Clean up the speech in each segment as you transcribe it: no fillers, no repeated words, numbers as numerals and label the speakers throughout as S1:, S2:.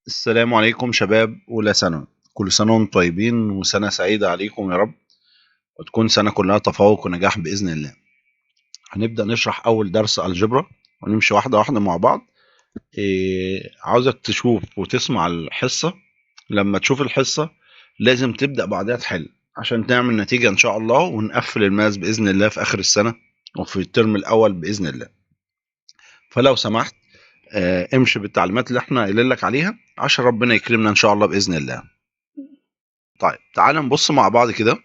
S1: السلام عليكم شباب أولى ثانوي، كل سنة وانتم طيبين وسنة سعيدة عليكم يا رب، وتكون سنة كلها تفوق ونجاح بإذن الله. هنبدأ نشرح أول درس algebra ونمشي واحدة واحدة مع بعض. عاوزك تشوف وتسمع الحصة، لما تشوف الحصة لازم تبدأ بعدها تحل عشان تعمل نتيجة إن شاء الله، ونقفل ال math بإذن الله في آخر السنة وفي الترم الأول بإذن الله. فلو سمحت امشي بالتعليمات اللي احنا قايلين لك عليها عشان ربنا يكرمنا ان شاء الله باذن الله. طيب تعال نبص مع بعض كده.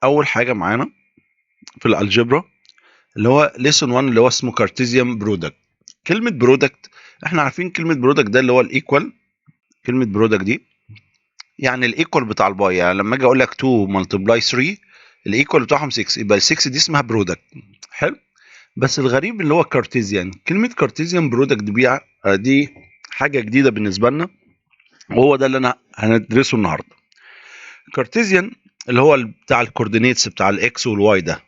S1: اول حاجة معانا في ال algebra اللي هو lesson 1 اللي هو اسمه Cartesian product. كلمة product احنا عارفين كلمة product ده اللي هو ال equal. كلمة product دي يعني ال equal بتاع ال by، يعني لما اجي اقول لك 2 multiply 3 ال equal بتاعهم 6، يبقى ال 6 دي اسمها product. حلو. بس الغريب اللي هو Cartesian، كلمة Cartesian product دي حاجة جديدة بالنسبة لنا، وهو ده اللي انا هندرسه النهاردة. Cartesian اللي هو بتاع ال coordinates بتاع ال x وال y ده.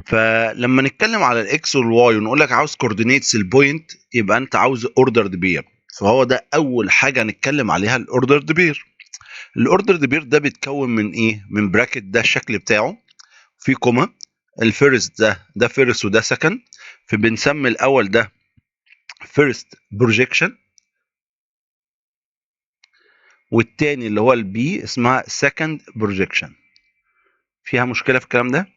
S1: فلما نتكلم على ال x وال y ونقول لك عاوز coordinates ال point، يبقى انت عاوز ordered pair. فهو ده اول حاجة هنتكلم عليها، ال ordered pair. ال ordered pair ده بيتكون من ايه؟ من bracket، ده الشكل بتاعه في comma، ال first ده first وده second، فبنسمي الاول ده first projection، والتاني اللي هو ال B اسمها second projection. فيها مشكلة في الكلام ده؟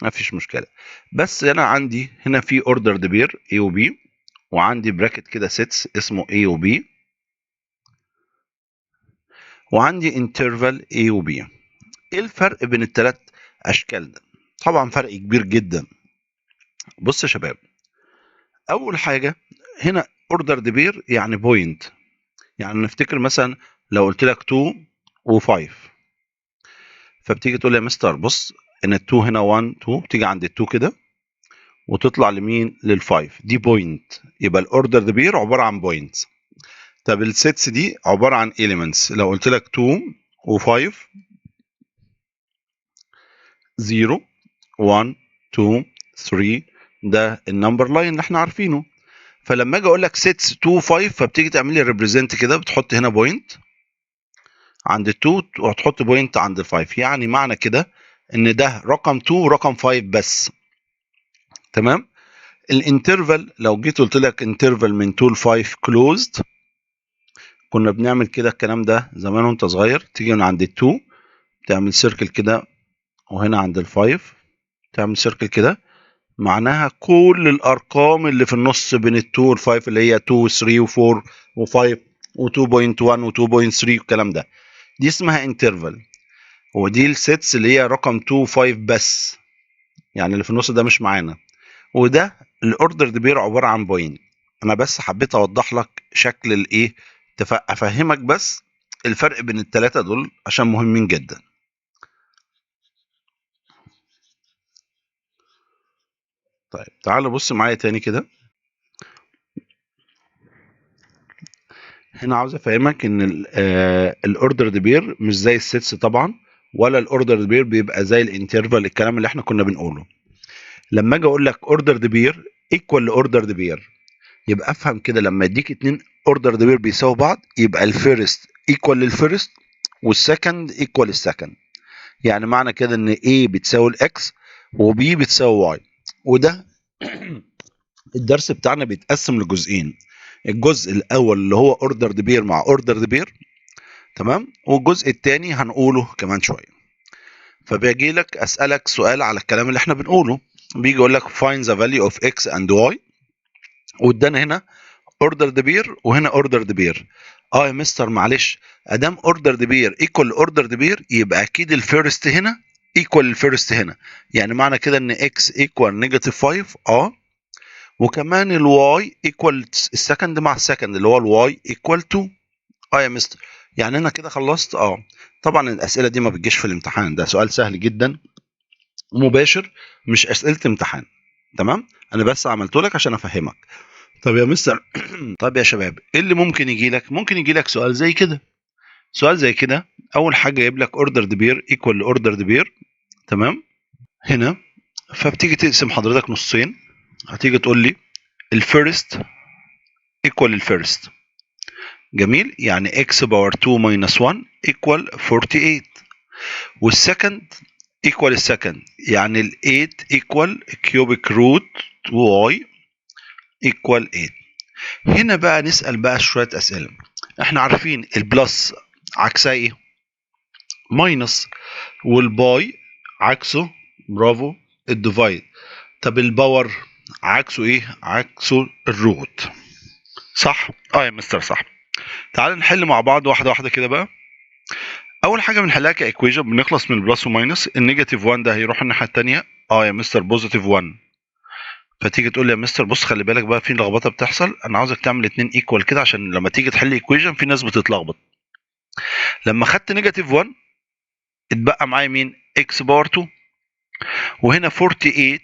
S1: مفيش مشكلة. بس انا عندي هنا في ordered pair A و B، وعندي bracket كده sets اسمه A و B، وعندي interval A و B. ايه الفرق بين الثلاث اشكال ده؟ طبعا فرق كبير جدا. بص يا شباب، اول حاجة هنا ordered pair يعني point، يعني نفتكر مثلا لو قلت لك 2 و5، فبتيجي تقول لي يا مستر بص ان ال2 هنا 1 2، بتيجي عند ال2 كده وتطلع لمين؟ لل5، دي point. يبقى ال ordered pair عبارة عن point. طب ال sets دي عبارة عن elements، لو قلت لك 2 و5 0 1 2 3، ده ال number line اللي احنا عارفينه. فلما اجي اقول لك sets 2 5، فبتيجي تعمل لي represent كده، بتحط هنا point عند 2 وتحط point عند 5، يعني معنى كده ان ده رقم 2 ورقم 5 بس. تمام. ال interval لو جيت قلت لك interval من 2 ل 5 closed، كنا بنعمل كده الكلام ده زمان وانت صغير، تيجي من عند 2 تعمل circle كده، وهنا عند ال 5 تعمل circle كده، معناها كل الارقام اللي في النص بين ال 2 وال 5 اللي هي 2 3 و4 و5 و2.1 و2.3 والكلام ده، دي اسمها interval. ودي ال sets اللي هي رقم 2 5 بس، يعني اللي في النص ده مش معانا. وده ال ordered pair عبارة عن point. انا بس حبيت اوضح لك شكل الايه، افهمك بس الفرق بين الثلاثة دول عشان مهمين جدا. طيب تعالوا بص معايا تاني كده. هنا عاوز افهمك ان ال ordered pair مش زي ال sets طبعا، ولا ال ordered pair بيبقى زي ال interval، الكلام اللي احنا كنا بنقوله. لما اجي اقول لك ordered pair equal ل ordered pair، يبقى افهم كده لما اديك اتنين ordered pair بيساووا بعض، يبقى ال first equal لل first وال second equal لل second. يعني معنى كده ان A بتساوي ال X و B بتساوي Y. وده الدرس بتاعنا بيتقسم لجزئين، الجزء الاول اللي هو ordered pair مع ordered pair، تمام، والجزء الثاني هنقوله كمان شوية. فبيجي لك اسالك سؤال على الكلام اللي احنا بنقوله، بيجي يقول لك find the value of x and y، وادانا هنا ordered pair وهنا ordered pair. يا مستر معلش، ادام ordered pair equal ordered pair، يبقى اكيد ال first هنا equal ال first هنا، يعني معنى كده ان x equal negative 5، وكمان ال y equal ال second مع ال second اللي هو ال y equal 2. يا مستر يعني انا كده خلصت. طبعا الاسئلة دي ما بتجيش في الامتحان، ده سؤال سهل جدا مباشر، مش اسئلة امتحان. تمام، انا بس عملته لك عشان افهمك. طب يا مستر طب يا شباب ايه اللي ممكن يجي لك؟ ممكن يجي لك سؤال زي كده. سؤال زي كده اول حاجة جايب لك ordered pair equal ل ordered pair، تمام، هنا فبتيجي تقسم حضرتك نصين، هتيجي تقول لي ال first equal equal ال first. جميل، يعني x power 2 minus 1 equal 48، وال second equal ال second، يعني ال 8 equal cubic root y equal 8. هنا بقى نسأل بقى شوية أسئلة. احنا عارفين ال plus عكسها ايه؟ minus، وال by عكسه، برافو، ال divide. طب ال power عكسه ايه؟ عكسه ال root، صح؟ اه يا مستر صح. تعال نحل مع بعض واحدة واحدة كده بقى. اول حاجة بنحلها ك equation، بنخلص من ال plus و minus. ال negative 1 ده هيروح الناحية الثانية، اه يا مستر positive 1. فتيجي تقول لي يا مستر بص خلي بالك بقى في لخبطة بتحصل، انا عاوزك تعمل 2 equal كده عشان لما تيجي تحل equation في ناس بتتلخبط. لما خدت negative 1 اتبقى معايا مين؟ x power 2، وهنا 48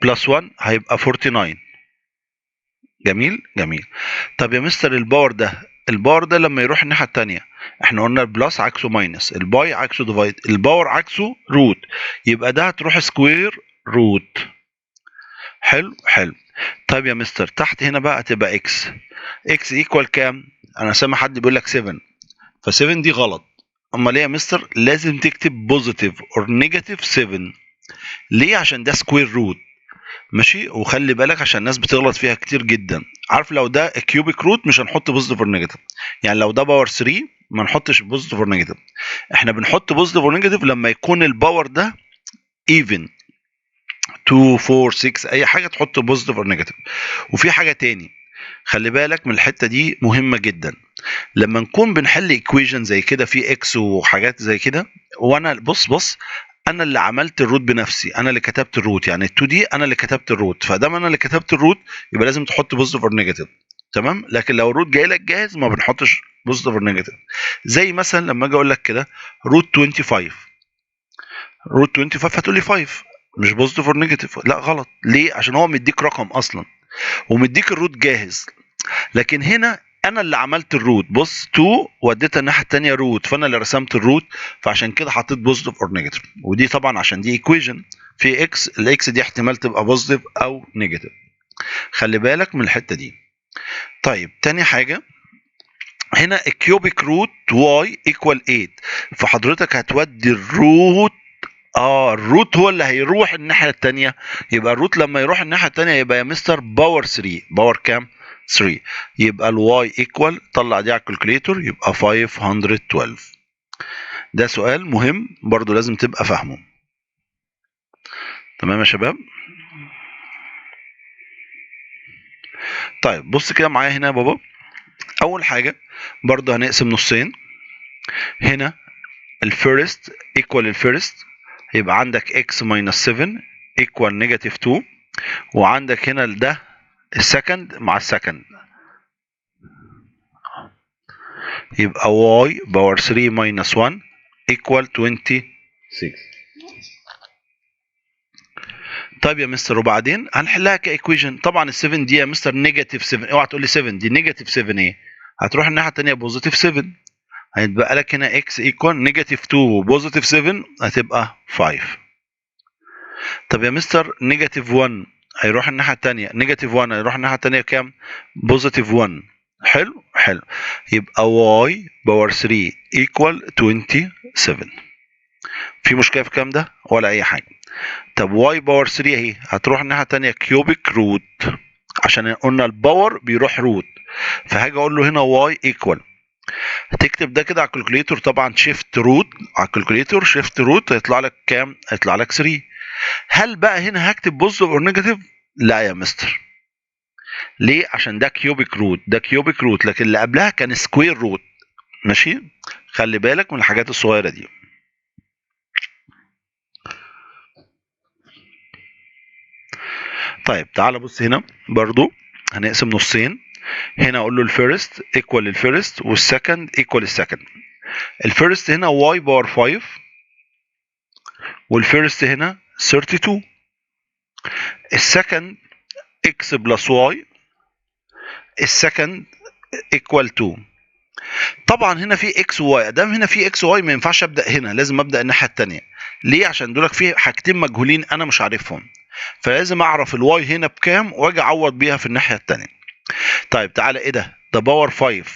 S1: plus 1 هيبقى 49. جميل جميل. طب يا مستر ال power ده، ال power ده لما يروح الناحية الثانية، احنا قلنا ال plus عكسه minus، ال by عكسه divide، ال power عكسه root، يبقى ده هتروح square root. حلو حلو. طيب يا مستر تحت هنا بقى هتبقى x، x equal كام؟ انا سامع حد بيقول لك 7، ف7 دي غلط. امال ايه يا مستر؟ لازم تكتب positive or negative 7. ليه؟ عشان ده square root. ماشي، وخلي بالك عشان الناس بتغلط فيها كتير جدا. عارف لو ده cubic root مش هنحط positive or negative، يعني لو ده power 3 ما نحطش positive or negative، احنا بنحط positive or negative لما يكون ال power ده even 2 4 6 اي حاجة تحط positive or negative. وفي حاجة تاني خلي بالك من الحتة دي مهمة جدا، لما نكون بنحل equation زي كده في x وحاجات زي كده، وانا بص انا اللي عملت ال root بنفسي، انا اللي كتبت ال root، يعني 2 دي انا اللي كتبت ال root، فدام انا اللي كتبت ال root يبقى لازم تحط positive or negative، تمام؟ لكن لو ال root جاي لك جاهز ما بنحطش positive or negative. زي مثلا لما اجي اقول لك كده root 25، root 25 هتقول لي 5 مش positive or negative، لا غلط. ليه؟ عشان هو مديك رقم اصلا ومديك ال root جاهز، لكن هنا انا اللي عملت ال root، بص 2 وديتها الناحية الثانية root، فانا اللي رسمت ال root، فعشان كده حطيت positive or negative. ودي طبعا عشان دي equation في x، ال x دي احتمال تبقى positive او negative، خلي بالك من الحتة دي. طيب تاني حاجة هنا ال cubic root y equal 8، فحضرتك هتودي ال root، ال root هو اللي هيروح الناحية الثانية، يبقى ال root لما يروح الناحية الثانية يبقى يا مستر power 3، power كام؟ 3، يبقى ال y equal، طلع دي على ال calculator يبقى 512. ده سؤال مهم برضو لازم تبقى فاهمه. تمام يا شباب؟ طيب بص كده معايا هنا يا بابا. اول حاجة برضو هنقسم نصين، هنا ال first equal ال first، يبقى عندك x minus 7 equal negative 2، وعندك هنا ده ال second مع ال second، يبقى y power 3 minus 1 equal 26. طيب يا مستر وبعدين هنحلها ك equation. طبعا ال 7 دي يا مستر negative 7، اوعى تقول لي 7 دي negative 7 ايه، هتروح الناحية الثانية positive 7، هيتبقى لك هنا x equal negative 2 positive 7 هتبقى 5. طب يا مستر negative 1 هيروح الناحية الثانية، negative 1 هيروح الناحية الثانية كام؟ positive 1. حلو حلو، يبقى y power 3 equal 27. في مشكلة في الكلام ده ولا اي حاجة؟ طب y power 3 اهي هتروح الناحية الثانية cubic root، عشان قلنا ال power بيروح root، فهاجي اقول له هنا y equal، هتكتب ده كده على ال calculator، طبعا shift root على ال calculator، shift root هيطلع لك كام؟ هيطلع لك 3. هل بقى هنا هكتب positive or negative؟ لا يا مستر. ليه؟ عشان ده cubic root، ده cubic root، لكن اللي قبلها كان square root. ماشي؟ خلي بالك من الحاجات الصغيرة دي. طيب تعال بص هنا برضو هنقسم نصين، هنا اقول له الفيرست ايكوال الفيرست والسكند ايكوال السكند. الفيرست هنا y power 5 وال first هنا 32، ال second x plus y، ال second equal 2. طبعا هنا في x y، ادام هنا في x y ما ينفعش ابدا هنا، لازم ابدا الناحية الثانية. ليه؟ عشان دولك في حاجتين مجهولين انا مش عارفهم، فلازم اعرف ال y هنا بكام واجي اعوض بيها في الناحية الثانية. طيب تعالى ايه ده؟ ده power 5،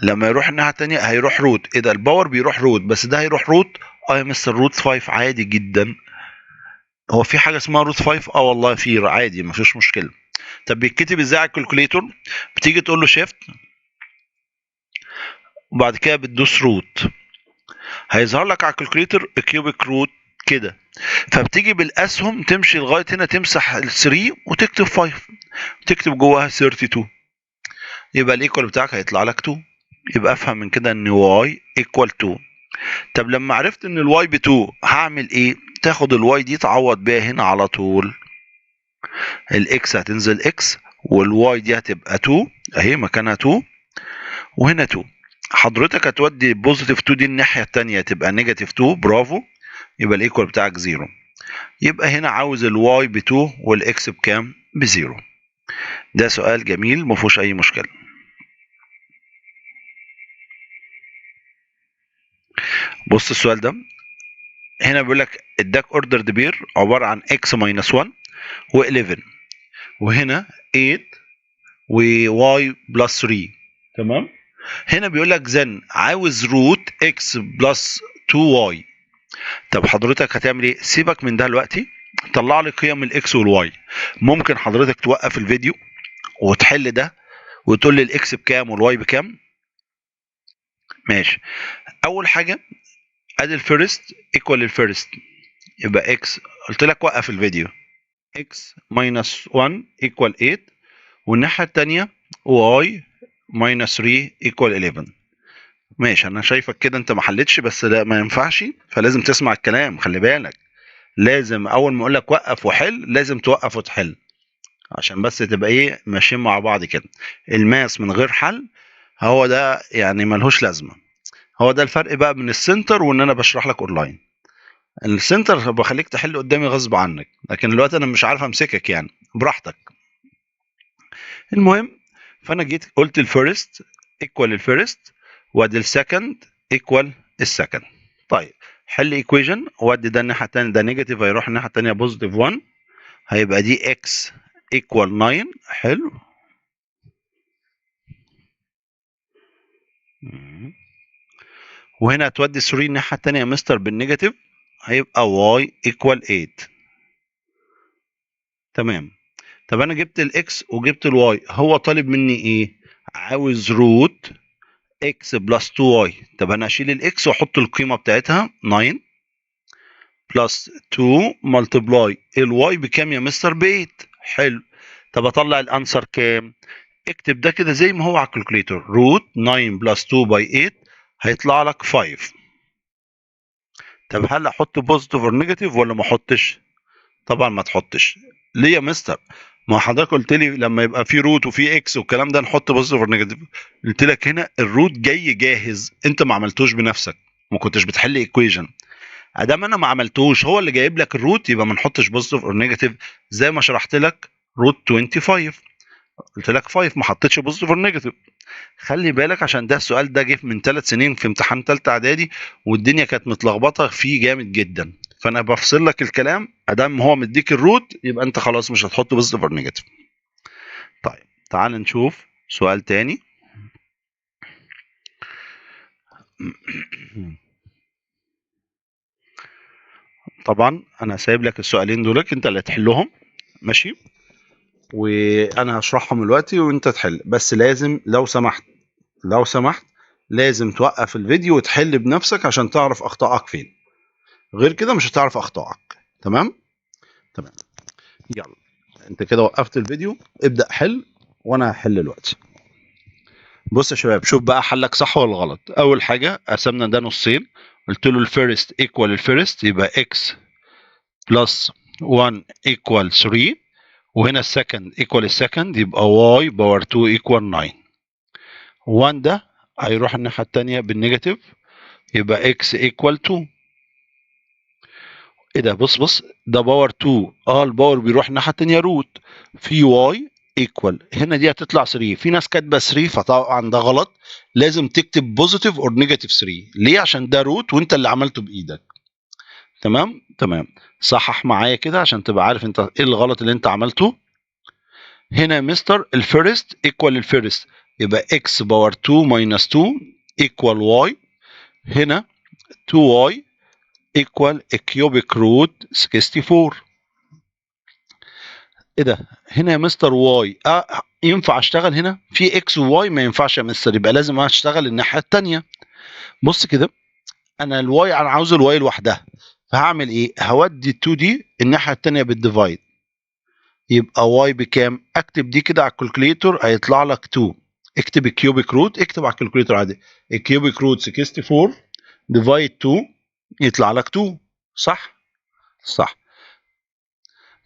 S1: لما يروح الناحية الثانية هيروح root. ايه ده؟ ال power بيروح root، بس ده هيروح root. اه يا مستر root 5 عادي جدا. هو في حاجة اسمها root 5؟ اه والله في، عادي مفيش مشكلة. طب بيتكتب ازاي على ال calculator؟ بتيجي تقول له shift وبعد كده بتدوس root، هيظهر لك على ال calculator cubic root كده. فبتيجي بالاسهم تمشي لغاية هنا، تمسح ال 3 وتكتب 5، تكتب جواها 32، يبقى ال equal بتاعك هيطلع لك 2. يبقى افهم من كده ان y equal 2. طب لما عرفت ان ال y ب 2 هعمل ايه؟ تاخد ال y دي تعوض بيها هنا على طول. ال x هتنزل x، وال y دي هتبقى 2 اهي مكانها 2، وهنا 2. حضرتك هتودي positive 2 دي الناحية الثانية تبقى negative 2، برافو، يبقى ال equal بتاعك 0. يبقى هنا عاوز ال y ب 2 وال x بكام؟ ب 0. ده سؤال جميل ما فيهوش اي مشكلة. بص السؤال ده هنا بيقول لك اداك ordered pair عبارة عن x minus 1 و11، وهنا 8 و y plus 3. تمام. هنا بيقول لك then عاوز root x plus 2 y. طب حضرتك هتعمل ايه؟ سيبك من ده دلوقتي، طلع لي قيم ال x وال y. ممكن حضرتك توقف الفيديو وتحل ده وتقول لي ال x بكام وال y بكام. ماشي. اول حاجة ادي ال first equal ال first، يبقى x، قلت لك وقف الفيديو، x minus 1 equal 8، والناحية الثانية y minus 3 equal 11. ماشي، انا شايفك كده انت ما حلتش، بس لا ما ينفعش، فلازم تسمع الكلام. خلي بالك، لازم اول ما اقول لك وقف وحل لازم توقف وتحل، عشان بس تبقى ايه ماشيين مع بعض كده. ال math من غير حل هو ده يعني ملهوش لازمه. هو ده الفرق بقى من ال center وان انا بشرح لك اونلاين. ال center بخليك تحل قدامي غصب عنك، لكن دلوقتي انا مش عارف امسكك، يعني براحتك. المهم فانا جيت قلت ال first equal ال first، وادي ال second equal ال second. طيب حل equation، وادي ده الناحية الثانية، ده negative هيروح الناحية الثانية positive 1، هيبقى دي x equal 9. حلو. وهنا هتودي 3 الناحية الثانية يا مستر بال negative، هيبقى y equal 8. تمام. طب انا جبت ال x وجبت ال y، هو طالب مني ايه؟ عاوز root x plus 2 y. طب انا هشيل ال x واحط القيمة بتاعتها 9 plus 2 multiply ال y بكام يا مستر؟ ب 8. حلو. طب اطلع ال answer كام؟ اكتب ده كده زي ما هو على ال calculator، root 9 plus 2 by 8 هيطلع لك 5. طب هل احط positive or negative ولا ما احطش؟ طبعا ما تحطش. ليه يا مستر؟ ما حضرتك قلت لي لما يبقى في root وفي x والكلام ده نحط positive or negative. قلت لك هنا ال root جاي جاهز، انت ما عملتوش بنفسك، ما كنتش بتحل equation. ادام انا ما عملتوش هو اللي جايب لك ال root، يبقى ما نحطش positive or negative زي ما شرحت لك root 25، قلت لك 5 ما حطيتش positive or negative. خلي بالك عشان ده السؤال ده جه من 3 سنين في امتحان ثالثة اعدادي، والدنيا كانت متلخبطه فيه جامد جدا. فانا بفصل لك الكلام، ادام هو مديك ال root يبقى انت خلاص مش هتحط positive or negative. طيب تعال نشوف سؤال تاني. طبعا انا سايب لك السؤالين دولك انت اللي تحلهم، ماشي، وانا هشرحهم دلوقتي وانت تحل. بس لازم لو سمحت، لو سمحت لازم توقف الفيديو وتحل بنفسك عشان تعرف اخطائك فين، غير كده مش هتعرف اخطائك. تمام؟ تمام. يلا انت كده وقفت الفيديو، ابدأ حل وانا هحل دلوقتي. بص يا شباب، شوف بقى حلك صح ولا غلط. اول حاجة قسمنا ده نصين، قلت له ال first equal ال first يبقى x plus 1 equal 3، وهنا ال second equal ال second يبقى y power 2 equal 9. 1 ده هيروح الناحية الثانية بال negative يبقى x equal 2. ايه ده؟ بص بص، ده power 2، ال power بيروح الناحية الثانية root في y equal، هنا دي هتطلع 3. في ناس كاتبه 3 فطبعا ده غلط، لازم تكتب positive or negative 3. ليه؟ عشان ده root وانت اللي عملته بايدك. تمام؟ تمام. صحح معايا كده عشان تبقى عارف انت ايه الغلط اللي انت عملته. هنا يا مستر ال first equal ال first، يبقى x power 2 minus 2 equal y. هنا 2y equal cubic root 64. ايه ده؟ هنا يا مستر y ينفع اشتغل هنا في x و y؟ ما ينفعش يا مستر، يبقى لازم اشتغل الناحية الثانية. بص كده، انا ال y انا عاوز ال y لوحدها، فهعمل ايه؟ هودي 2 دي الناحية الثانية بال divide، يبقى y بكام؟ اكتب دي كده على ال calculator هيطلع لك 2. اكتب ال cubic root، اكتب على ال calculator عادي ال cubic root 64 divide 2 يطلع لك 2، صح؟ صح.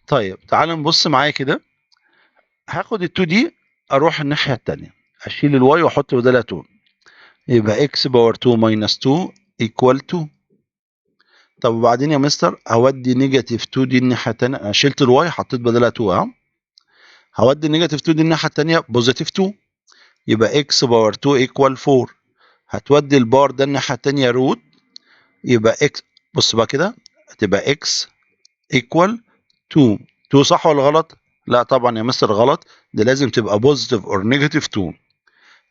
S1: طيب تعال نبص معايا كده، هاخد ال 2 دي اروح الناحية الثانية، اشيل ال y واحط بدالها 2، يبقى x power 2 minus 2 equal 2. طب وبعدين يا مستر هودي negative 2 دي الناحية الثانية، انا شلت ال y حطيت بدلها 2 اهو، هودي negative 2 دي الناحية الثانية positive 2، يبقى x power 2 equal 4. هتودي ال power ده الناحية الثانية root، يبقى x، بص بقى كده هتبقى x equal 2. 2 صح ولا غلط؟ لا طبعا يا مستر غلط، ده لازم تبقى positive or negative 2.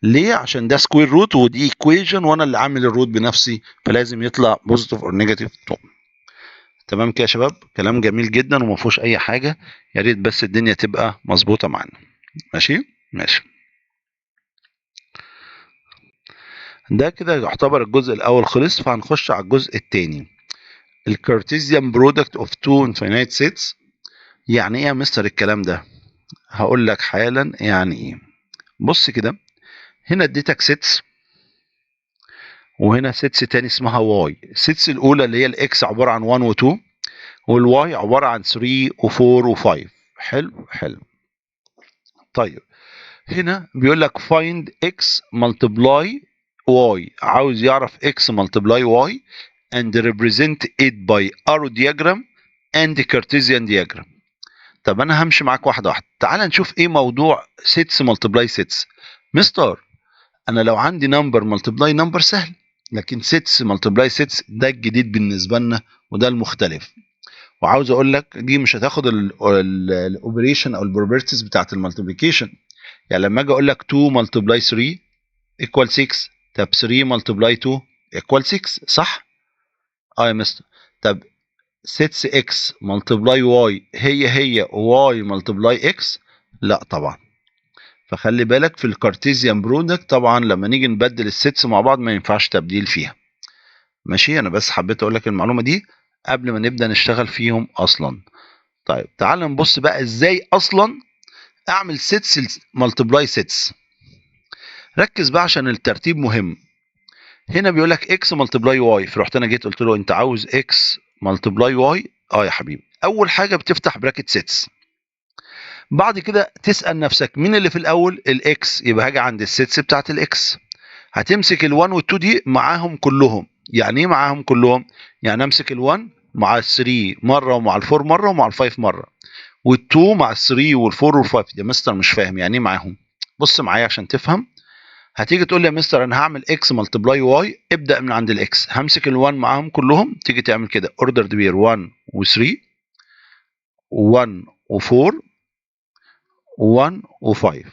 S1: ليه؟ عشان ده square root ودي equation وانا اللي عامل ال root بنفسي، فلازم يطلع positive or negative 2. تمام كده يا شباب؟ كلام جميل جدا وما فيهوش اي حاجة، يا ريت بس الدنيا تبقى مظبوطة معانا. ماشي؟ ماشي. ده كده يعتبر الجزء الاول خلص، فهنخش على الجزء الثاني، ال Cartesian product of two infinite sets. يعني ايه يا مستر الكلام ده؟ هقول لك حالا يعني ايه. بص كده، هنا اديتك sets وهنا sets تاني اسمها y. ال sets الاولى اللي هي ال x عبارة عن 1 و2، وال y عبارة عن 3 و4 و5. حلو حلو. طيب هنا بيقول لك find x multiply y، عاوز يعرف x multiply y and represent it by arrow diagram and Cartesian diagram. طب انا همشي معاك واحدة واحدة، تعال نشوف ايه موضوع sets multiply sets. مستر انا لو عندي number multiply number سهل، لكن sets multiply sets ده الجديد بالنسبة لنا وده المختلف. وعاوز اقول لك دي مش هتاخد ال operation او ال properties بتاعت ال multiplication. يعني لما اجي اقول لك 2 multiply 3 equal 6، طب 3 multiply 2 equal 6، صح؟ اه يا مستر. طب sets x multiply y هي هي y multiply x؟ لا طبعا. فخلي بالك في ال Cartesian product طبعا لما نيجي نبدل ال sets مع بعض ما ينفعش تبديل فيها. ماشي، انا بس حبيت اقول لك المعلومة دي قبل ما نبدا نشتغل فيهم اصلا. طيب تعال نبص بقى ازاي اصلا اعمل sets multiply sets. ركز بقى عشان الترتيب مهم. هنا بيقول لك x multiply y، فرحت انا جيت قلت له انت عاوز x multiply y؟ اه يا حبيبي. اول حاجة بتفتح bracket sets، بعد كده تسال نفسك مين اللي في الاول؟ ال x، يبقى هاجي عند ال sets بتاعت ال x، هتمسك ال1 وال2 دي معاهم كلهم. يعني ايه معاهم كلهم؟ يعني امسك ال1 مع ال3 مرة ومع ال4 مرة ومع ال5 مرة، وال2 مع ال3 وال4 وال5. يا مستر مش فاهم يعني ايه معاهم؟ بص معايا عشان تفهم. هتيجي تقول لي يا مستر انا هعمل x multiply y، ابدا من عند ال x، همسك ال1 معاهم كلهم، تيجي تعمل كده ordered pair 1 و3 1 و4 1 و5.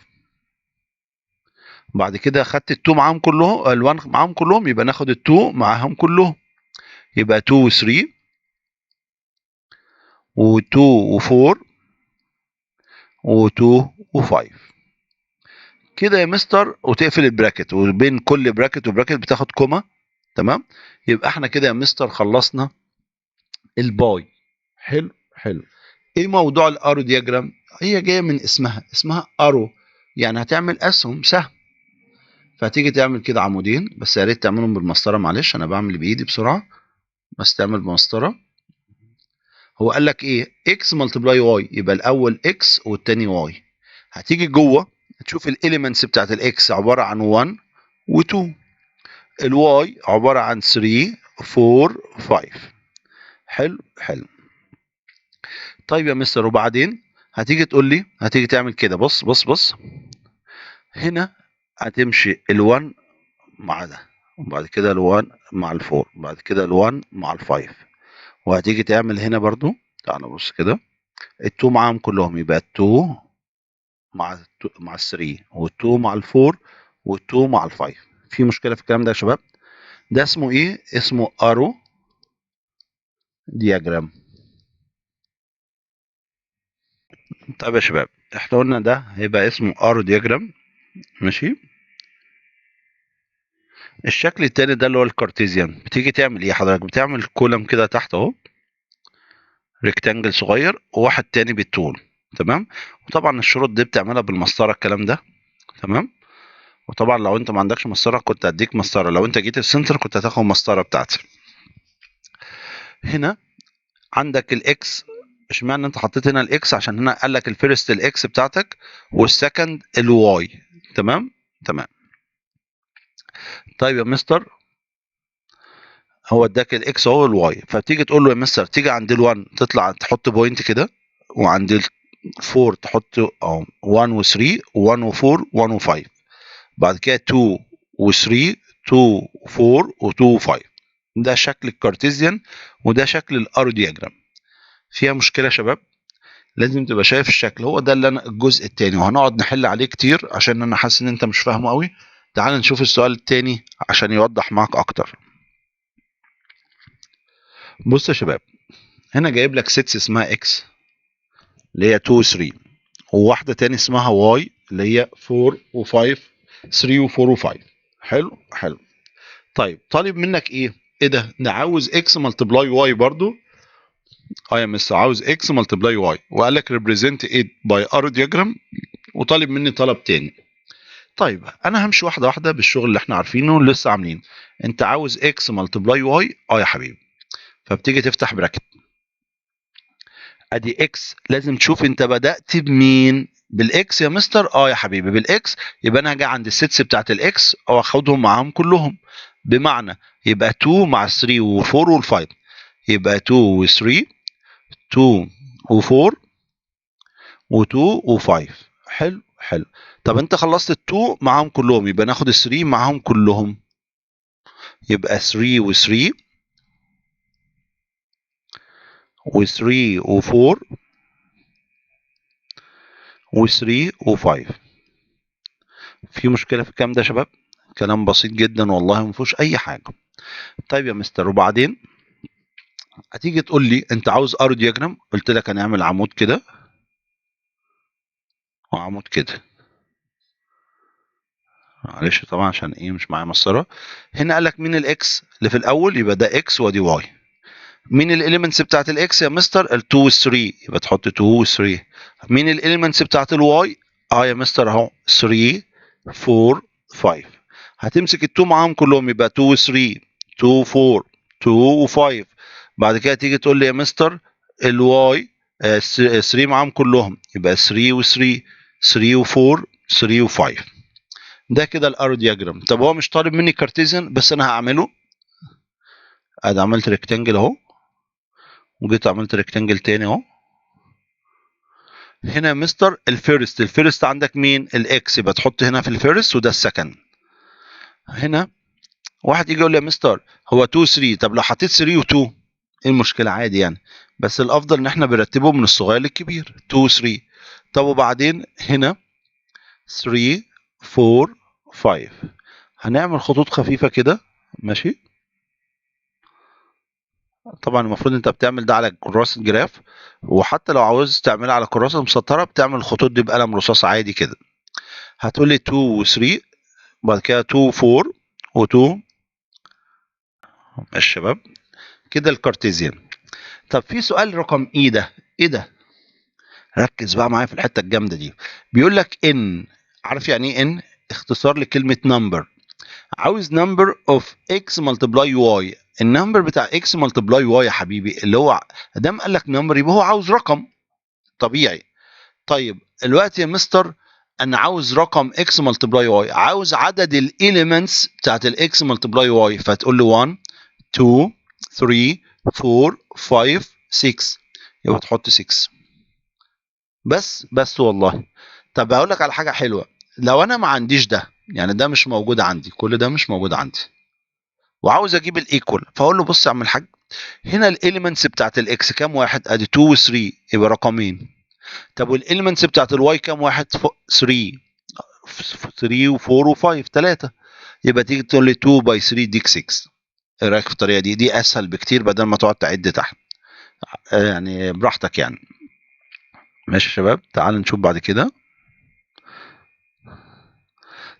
S1: بعد كده خدت ال2 معاهم كلهم، ال1 معاهم كلهم، يبقى ناخد ال2 معاهم كلهم، يبقى 2 و3 و2 و4 و2 و5 كده يا مستر، وتقفل ال bracket، وبين كل bracket و bracket بتاخد comma. تمام، يبقى احنا كده يا مستر خلصنا ال by. حلو حلو. ايه موضوع ال arrow diagram؟ هي جاية من اسمها، اسمها arrow، يعني هتعمل اسهم سهم. فهتيجي تعمل كده عمودين، بس يا ريت تعملهم بالمسطره، معلش انا بعمل بايدي بسرعة، بس تعمل بمسطره. هو قال لك ايه؟ x multiply y، يبقى الاول x والتاني y. هتيجي جوه تشوف ال elements بتاعت ال x عبارة عن 1 و2، ال y عبارة عن 3 4 5. حلو حلو. طيب يا مستر وبعدين هتيجي تقول لي، هتيجي تعمل كده، بص بص بص، هنا هتمشي ال1 مع ده، وبعد كده ال1 مع ال4، وبعد كده ال1 مع ال5، وهتيجي تعمل هنا برضو، تعالى بص كده، ال2 معاهم كلهم، يبقى 2 مع مع 3 و2 مع 4 و2 مع 5. في مشكلة في الكلام ده يا شباب؟ ده اسمه ايه؟ اسمه arrow diagram. طيب يا شباب احنا قلنا ده هيبقى اسمه arrow diagram، ماشي. الشكل التاني ده اللي هو ال Cartesian، بتيجي تعمل ايه حضرتك؟ بتعمل column كده تحت اهو، rectangle صغير وواحد تاني بالطول، تمام. وطبعا الشروط دي بتعملها بالمسطره الكلام ده، تمام. وطبعا لو انت ما عندكش مسطرة كنت هديك مسطرة، لو انت جيت ال center كنت هتاخد مسطرة بتاعتي. هنا عندك ال x، اشمعنى انت حطيت هنا ال x؟ عشان هنا قال لك ال first ال x بتاعتك وال second ال y، تمام تمام. طيب يا مستر هو اداك ال x اهو وال y، فتيجي تقول له يا مستر تيجي عند ال1 تطلع تحط point كده، وعند ال4 تحط 1 و3 1 و4 1 و5، بعد كده 2 و3 2 و4 و2 و5. ده شكل ال Cartesian وده شكل ال arrow diagram. فيها مشكلة يا شباب؟ لازم تبقى شايف الشكل. هو ده اللي انا الجزء الثاني، وهنقعد نحل عليه كتير عشان انا حاسس ان انت مش فاهمه قوي. تعال نشوف السؤال الثاني عشان يوضح معاك اكتر. بص يا شباب، هنا جايب لك sets اسمها x اللي هي 2 3، وواحدة تاني اسمها y اللي هي 4 و5 3 و4 و5. حلو حلو. طيب طالب منك ايه؟ ايه ده؟ ده عاوز x multiply y برضو. اه يا مستر عاوز x multiply y، وقال لك represent it by arrow diagram، وطالب مني طلب تاني. طيب انا همشي واحدة واحدة بالشغل اللي احنا عارفينه اللي لسه عاملينه. انت عاوز x multiply y، اه يا حبيبي، فبتيجي تفتح bracket، ادي x. لازم تشوف انت بدأت بمين؟ بال x يا مستر؟ اه يا حبيبي بال x، يبقى انا هاجي عند ال sets بتاعت ال x واخدهم معاهم كلهم، بمعنى يبقى 2 مع 3 و4 وال5، يبقى 2 و3 2 و4 و2 و5. حلو حلو. طب انت خلصت ال2 معاهم كلهم، يبقى ناخد ال3 معاهم كلهم، يبقى 3 و3 و3 و4 و3 و5. في مشكلة في الكلام ده يا شباب؟ كلام بسيط جدا والله، ما فيهوش أي حاجة. طيب يا مستر وبعدين هتيجي تقول لي أنت عاوز arrow diagram، قلت لك هنعمل عمود كده وعمود كده، معلش طبعا عشان ايه مش معايا مسطرة. هنا قال لك مين ال x اللي في الأول، يبقى ده x وادي y. مين ال elements بتاعت ال x يا مستر؟ ال2 وال3، يبقى تحط 2 و3. مين ال elements بتاعت ال y؟ اه يا مستر اهو 3 4 5. هتمسك ال2 معاهم كلهم، يبقى 2 و3 2 4 2 و5. بعد كده تيجي تقول لي يا مستر ال y 3 معاهم كلهم، يبقى 3 و3 3 و4 3 و5. ده كده ال arrow diagram. طب هو مش طالب مني Cartesian، بس انا هعمله. ادي عملت rectangle اهو، وجيت عملت rectangle تاني اهو. هنا يا مستر ال first، ال first عندك مين؟ ال x، يبقى تحط هنا في ال first وده ال second. هنا واحد يجي يقول لي يا مستر هو 2 3، طب لو حطيت 3 و2 ايه المشكلة؟ عادي يعني، بس الافضل ان احنا بنرتبه من الصغير للكبير 2 3. طب وبعدين هنا 3 4 5، هنعمل خطوط خفيفة كده، ماشي. طبعا المفروض انت بتعمل ده على كراسة graph، وحتى لو عاوز تعملها على كراسة مسطرة بتعمل الخطوط دي بقلم رصاص عادي كده. هتقول لي 2 و3، بعد كده 2 4 و2. ماشي شباب كده ال Cartesian. طب في سؤال رقم ايه ده؟ ايه ده؟ ركز بقى معايا في الحتة الجامدة دي. بيقول لك ان، عارف يعني ايه n؟ اختصار لكلمة number. عاوز number of x multiply y. ال number بتاع x multiply y يا حبيبي، اللي هو دام قال لك number يبقى هو عاوز رقم طبيعي. طيب الوقت يا مستر انا عاوز رقم x multiply y، عاوز عدد ال elements بتاعت ال x multiply y، فتقول له 1 2 3 4 5 6، يبقى تحط 6 بس والله. طب هقول لك على حاجة حلوة، لو انا ما عنديش ده، يعني ده مش موجود عندي، كل ده مش موجود عندي، وعاوز اجيب ال equal، فاقول له بص يا عم الحاج، هنا ال elements بتاعت ال x كام واحد؟ ادي 2 و3 يبقى رقمين. طب وال elements بتاعت ال y كام واحد؟ 3 3 و4 و5، 3. يبقى تيجي تقول لي 2 by 3 يديك 6. ايه رايك في الطريقة دي؟ دي اسهل بكتير بدل ما تقعد تعد تحت، يعني براحتك يعني. ماشي يا شباب، تعال نشوف بعد كده،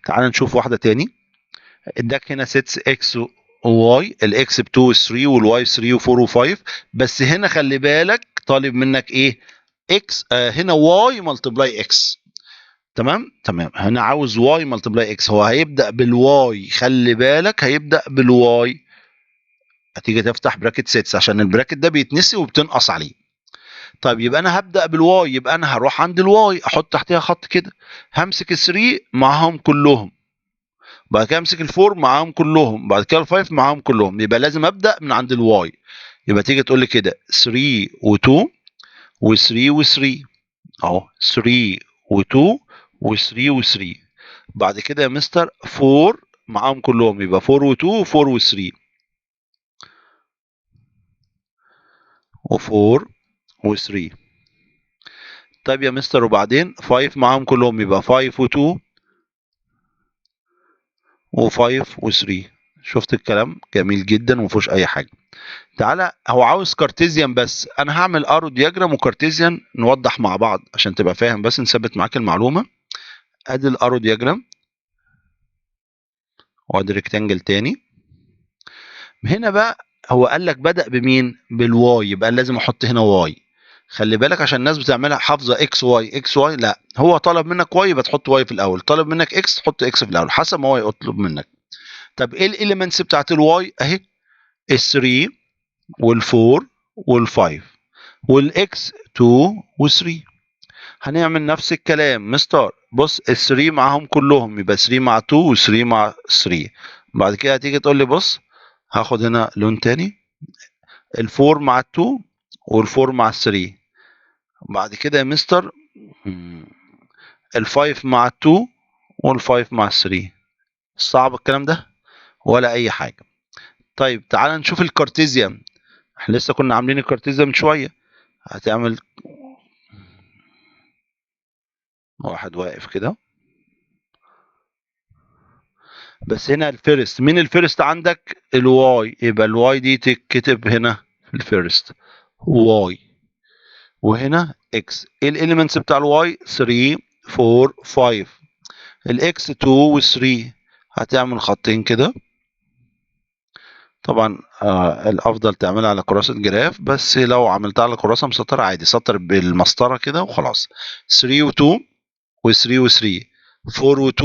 S1: تعال نشوف واحدة تاني. اداك هنا 6 اكس وواي، الاكس ب 2 3 وال y 3 و4 و5، بس هنا خلي بالك طالب منك ايه؟ x، هنا y multiply x. تمام تمام، هنا عاوز y multiply x، هو هيبدأ بال y، خلي بالك هيبدأ بال y. هتيجي تفتح bracket 6 عشان ال bracket ده بيتنسي وبتنقص عليه. طيب يبقى انا هبدأ بال y، يبقى انا هروح عند ال y احط تحتها خط كده، همسك ال 3 معاهم كلهم، بعد كده امسك ال four معاهم كلهم، بعد كده ال five معاهم كلهم، يبقى لازم ابدأ من عند ال y. يبقى تيجي تقول لي كده 3 و2 و3 و3، اهو 3 و2 و3 و3، بعد كده يا مستر 4 معاهم كلهم، يبقى 4 و2 و4 و3 و4 و3. طيب يا مستر وبعدين 5 معاهم كلهم، يبقى 5 و2 و5 و3. شفت الكلام؟ جميل جدا ومفيهوش اي حاجة. تعالى هو عاوز Cartesian بس، انا هعمل arrow diagram و Cartesian نوضح مع بعض عشان تبقى فاهم، بس نثبت معاك المعلومة. ادي ال arrow diagram وادي rectangle تاني. هنا بقى هو قال لك بدأ بمين؟ بال y، يبقى لازم احط هنا y. خلي بالك عشان الناس بتعملها حافظه x y x y، لا هو طلب منك y يبقى تحط y في الاول، طلب منك x تحط x في الاول، حسب ما هو يطلب منك. طب ايه ال elements بتاعت ال y؟ اهي ال3 وال4 وال5 وال x 2 و3. هنعمل نفس الكلام مستر، بص ال3 معاهم كلهم، يبقى 3 مع 2 و3 مع 3. بعد كده هتيجي تقول لي بص هاخد هنا لون تاني، ال4 مع 2 وال4 مع 3. بعد كده يا مستر ال5 مع 2 وال5 مع 3. صعب الكلام ده ولا اي حاجة؟ طيب تعال نشوف ال Cartesian، احنا لسه كنا عاملين ال Cartesian من شوية. هتعمل واحد واقف كده، بس هنا ال first، مين ال first عندك؟ ال y، يبقى ال y دي تتكتب هنا في ال first y، وهنا x. ايه ال elements بتاع ال y؟ 3 4 5، ال x 2 و3. هتعمل خطين كده، طبعا الافضل تعملها على كراسة graph، بس لو عملتها على كراسة مسطرة عادي سطر بالمسطره كده وخلاص. 3 و2 و3 و3، 4 و2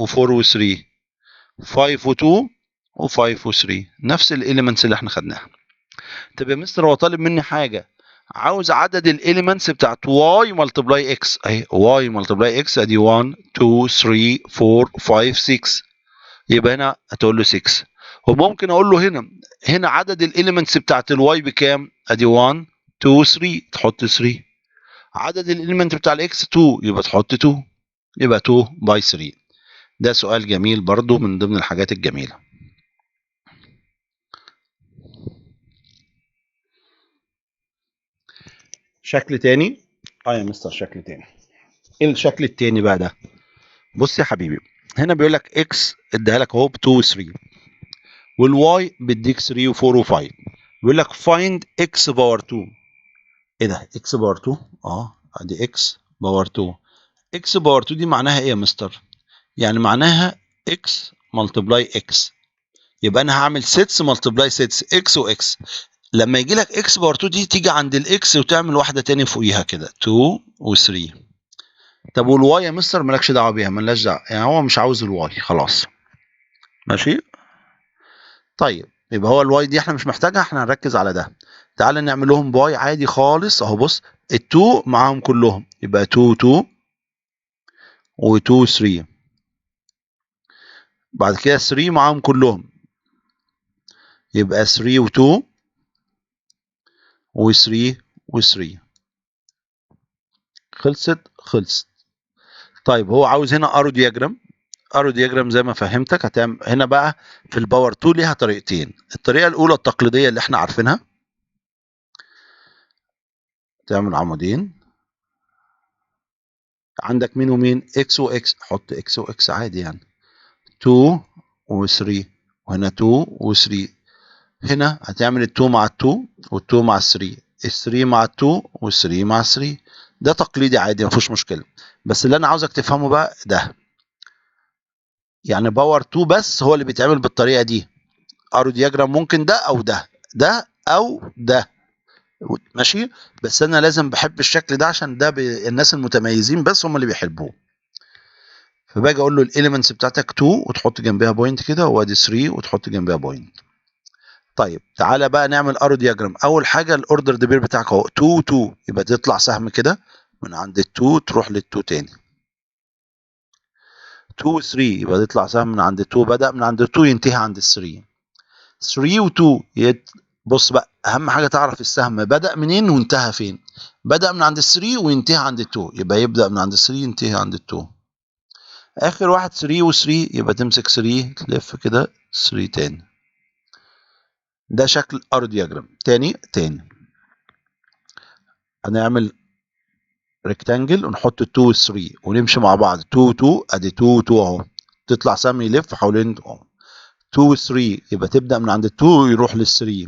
S1: و4 و3، 5 و2 و5 و3، نفس ال elements اللي احنا خدناها. طب يا مستر هو طالب مني حاجة، عاوز عدد ال elements بتاعت y multiply x، اهي y multiply x، ادي 1 2 3 4 5 6، يبقى هنا هتقول له 6. وممكن اقول له هنا عدد ال elements بتاعت ال y بكام؟ ادي 1 2 3، تحط 3. عدد ال element بتاع ال x 2، يبقى تحط 2، يبقى 2 by 3. ده سؤال جميل برضو من ضمن الحاجات الجميلة. شكل تاني، يا مستر شكل تاني. ايه الشكل التاني بقى ده؟ بص يا حبيبي، هنا بيقول لك x اديها لك اهو ب 2 و 3، وال y بيديك 3 و4 و5. بيقول لك find x power 2. ايه ده؟ x power 2؟ ادي x power 2. x power 2 دي معناها ايه يا مستر؟ يعني معناها x multiply x، يبقى انا هعمل 6 multiply 6 x و x. لما يجي لك x power 2 دي تيجي عند ال x وتعمل واحدة تاني فوقيها كده 2 و3. طب وال y يا مستر مالكش دعوه بيها، مالناش دعوه، يعني هو مش عاوز ال y خلاص. ماشي؟ طيب يبقى هو ال y دي احنا مش محتاجها، احنا هنركز على ده. تعالى نعمل لهم by عادي خالص اهو. بص ال2 معاهم كلهم، يبقى 2 2 و2 3، بعد كده 3 معاهم كلهم، يبقى 3 و2 و3 و3. خلصت خلصت. طيب هو عاوز هنا arrow diagram. arrow diagram زي ما فهمتك هتعمل هنا بقى في ال power 2 ليها طريقتين. الطريقة الاولى التقليدية اللي احنا عارفينها، تعمل عمودين عندك مين ومين؟ اكس واكس، حط اكس واكس عادي يعني. 2 و3، وهنا 2 و3. هنا هتعمل ال2 مع ال2 وال2 مع ال3، ال3 مع ال2 وال3 مع ال3. ده تقليدي عادي ما فيهوش مشكلة. بس اللي انا عاوزك تفهمه بقى ده، يعني power 2 بس هو اللي بيتعمل بالطريقة دي. arrow diagram ممكن ده او ده، ده او ده، ماشي. بس انا لازم بحب الشكل ده عشان ده الناس المتميزين بس هم اللي بيحبوه. فباجي اقول له ال elements بتاعتك 2 وتحط جنبها point كده، وادي 3 وتحط جنبها point. طيب تعالى بقى نعمل arrow diagram. اول حاجة ال ordered pair بتاعك اهو 2 2، يبقى تطلع سهم كده من عند ال2 تروح لل2 تاني. 2 3 يبقى تطلع سهم من عند 2، بدأ من عند 2 ينتهي عند 3. 3 و2 بص بقى، اهم حاجة تعرف السهم بدأ منين وانتهى فين. بدأ من عند 3 وينتهي عند 2، يبقى يبدأ من عند 3 ينتهي عند 2. اخر واحد 3 و3، يبقى تمسك 3 تلف كده 3 تاني. ده شكل arrow diagram. تاني تاني هنعمل rectangle ونحط 2 و 3 ونمشي مع بعض 2 2، ادي 2 2 اهو، تطلع سهم يلف حوالين 2 و 3، يبقى تبدأ من عند 2 يروح لل 3.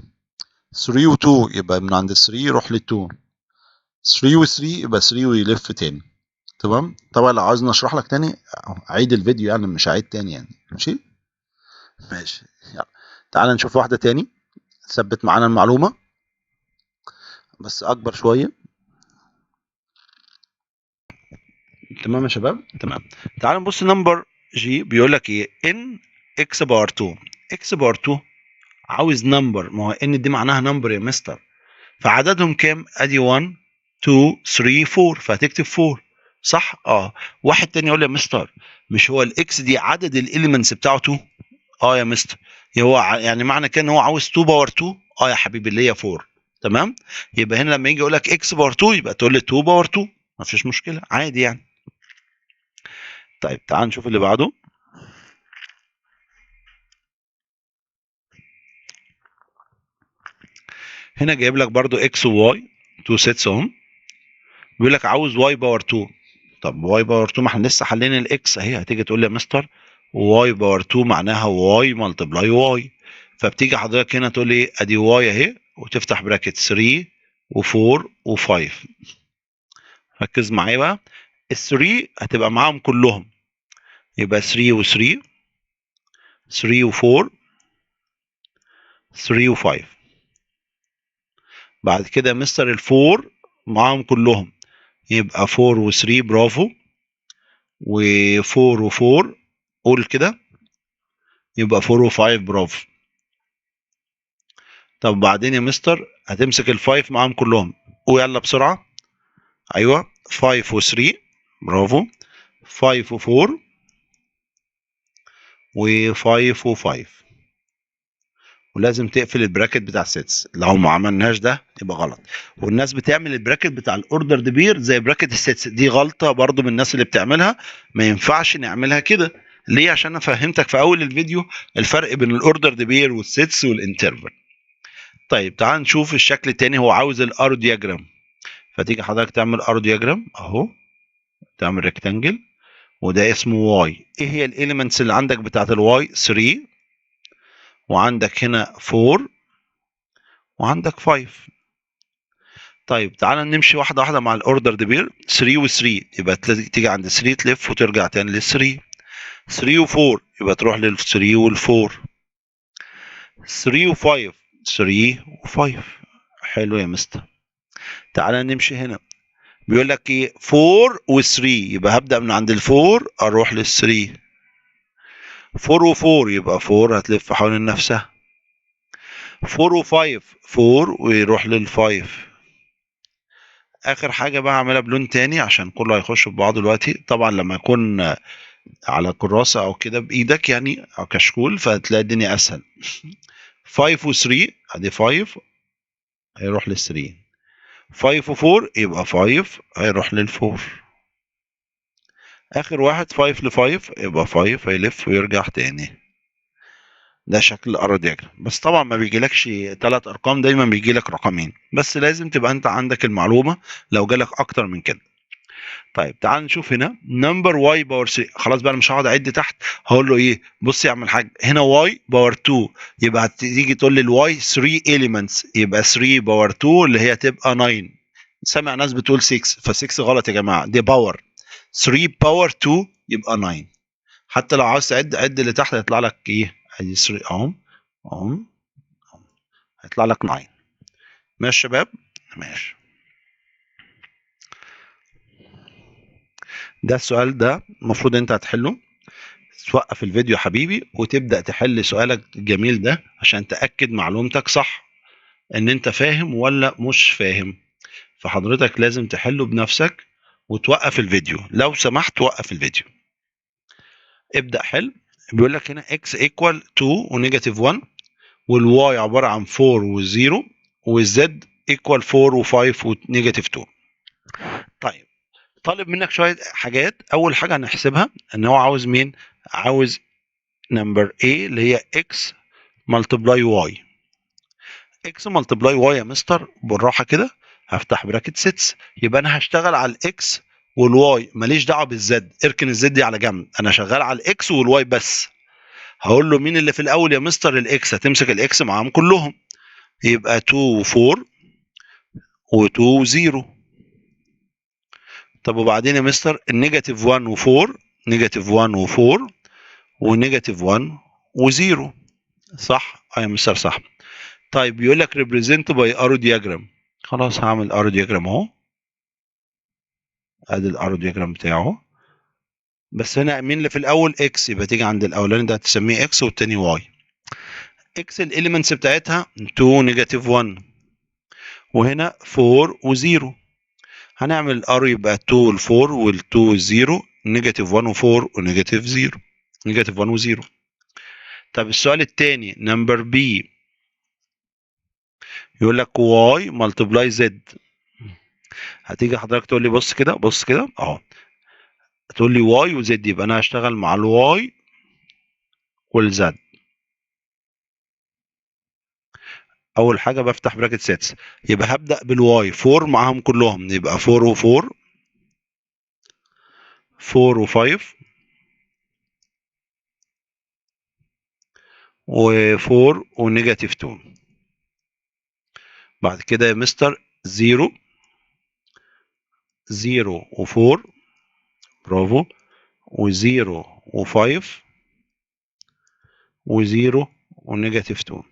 S1: 3 و 2 يبقى من عند 3 يروح لل 2. 3 و 3 يبقى 3 ويلف تاني. تمام. طبعا لو عاوز نشرح لك تاني عيد الفيديو يعني، مش هعيد تاني يعني، ماشي ماشي. يلا تعال نشوف واحدة تاني تثبت معانا المعلومة بس أكبر شوية. تمام يا شباب؟ تمام. تعالوا نبص number g، بيقول لك ايه؟ n x power 2. x power 2 عاوز number، ما هو n دي معناها number يا مستر. فعددهم كام؟ ادي 1 2 3 4، فهتكتب 4 صح؟ واحد تاني يقول لي يا مستر مش هو ال x دي عدد ال elements بتاعته 2؟ يا مستر، هو يعني معنى كده ان هو عاوز 2 power 2. يا حبيبي اللي هي 4. تمام. يبقى هنا لما يجي يقول لك x power 2 يبقى تقول لي 2 power 2، مفيش مشكلة عادي يعني. طيب تعال نشوف اللي بعده. هنا جايب لك برضو x و y 2 sets اهم، بيقول لك عاوز y power 2. طب y power 2 ما احنا لسه حلين ال x اهي. هتيجي تقول لي يا مستر y power 2 معناها y multiply y، فبتيجي حضرتك هنا تقول لي ادي y اهي وتفتح bracket 3 و4 و5. ركز معايا بقى، ال 3 هتبقى معاهم كلهم، يبقى 3 و3، 3 و4، 3 و5. بعد كده يا مستر ال 4 معاهم كلهم، يبقى 4 و3 برافو، و4 و4 قول كده، يبقى 4 و5 برافو. طب بعدين يا مستر هتمسك ال 5 معاهم كلهم، ويلا بسرعة، ايوه 5 و3 برافو، 5 و4 و5 و5. ولازم تقفل ال bracket بتاع sets، لو ما عملناش ده يبقى غلط. والناس بتعمل ال bracket بتاع ال ordered pair زي bracket ال sets، دي غلطه برضو من الناس اللي بتعملها، ما ينفعش نعملها كده. ليه؟ عشان انا فهمتك في اول الفيديو الفرق بين ال ordered pair وال sets وال interval. طيب تعال نشوف الشكل التاني، هو عاوز ال arrow diagram. فتيجي حضرتك تعمل arrow diagram اهو، تعمل rectangle وده اسمه y. ايه هي ال elements اللي عندك بتاعت ال y؟ 3، وعندك هنا 4، وعندك 5. طيب تعالى نمشي واحدة واحدة مع ال ordered pair. 3 و3 يبقى تيجي عند 3 تلف وترجع تاني لل 3. 3 و4 يبقى تروح لل 3 وال 4. 3 و5، 3 و5. حلو يا مستر. تعالى نمشي هنا، بيقول لك ايه؟ 4 و3 يبقى هبدأ من عند ال 4 اروح لل 3. 4 و4 يبقى 4 هتلف حوالين نفسها. 4 و5، 4 ويروح لل 5. اخر حاجة بقى هعملها بلون تاني عشان كله هيخش في بعضه دلوقتي. طبعا لما يكون على كراسة او كده بايدك يعني او كشكول فهتلاقي الدنيا اسهل. 5 و3 ادي 5 هيروح لل 3. 5 و4 يبقى 5 هيروح لل 4. اخر واحد 5 ل 5 يبقى 5 هيلف ويرجع تاني. ده شكل ال arrow diagram. بس طبعا ما بيجيلكش 3 ارقام، دايما بيجيلك رقمين، بس لازم تبقى انت عندك المعلومة لو جالك اكتر من كده. طيب تعال نشوف هنا number y power 3. خلاص بقى انا مش هقعد اعد تحت، هقول له ايه؟ بص يا عم الحاج، هنا y power 2، يبقى تيجي تقول لي ال y 3 elements، يبقى 3 power 2 اللي هي تبقى 9. سامع ناس بتقول 6، ف6 غلط يا جماعة، دي power 3 power 2 يبقى 9. حتى لو عاوز تعد عد اللي تحت هيطلع لك ايه؟ ادي 3 اهم اهم هيطلع لك 9. ماشي يا شباب؟ ماشي. ده السؤال ده المفروض انت هتحله. توقف الفيديو يا حبيبي وتبدأ تحل سؤالك الجميل ده عشان تأكد معلومتك صح، ان انت فاهم ولا مش فاهم. فحضرتك لازم تحله بنفسك وتوقف الفيديو لو سمحت، وقف الفيديو ابدأ حل. بيقول لك هنا x equal 2 و negative 1، وال y عبارة عن 4 و0، وال z equal 4 و5 و negative 2. طيب طالب منك شوية حاجات. أول حاجة هنحسبها إن هو عاوز مين؟ عاوز number A اللي هي x multiply y. x multiply y يا مستر بالراحة كده، هفتح bracket 6، يبقى أنا هشتغل على ال x وال y، ماليش دعوة بال z، اركن ال z دي على جنب، أنا شغال على ال x وال y بس. هقول له مين اللي في الأول يا مستر؟ ال x، هتمسك ال x معاهم كلهم، يبقى 2 و4 و2 و0. طب وبعدين يا مستر ال negative 1 و4، negative 1 و4 و negative 1 و0، صح؟ اه يا مستر صح. طيب بيقول لك represent by arrow diagram. خلاص هعمل arrow diagram اهو، ادي ال arrow diagram بتاعه. بس هنا مين اللي في الاول؟ x، يبقى تيجي عند الاولاني ده هتسميه x والتاني y. x ال elements بتاعتها 2 negative 1، وهنا 4 و0. هنعمل ال arrow يبقى 2 وال4 وال2 0، negative 1 و4 و negative 0، negative 1 و0. طب السؤال الثاني number b يقول لك y multiply z. هتيجي حضرتك تقول لي بص كده بص كده اهو، تقول لي y و z، يبقى انا هشتغل مع ال y وال z. اول حاجة بفتح bracket 6، يبقى هبدا بال y 4 معاهم كلهم، يبقى 4 و4، 4 و5 و4 و negative 2. بعد كده يا مستر 0 0 و4، برافو، و0 و5 و0 و negative 2.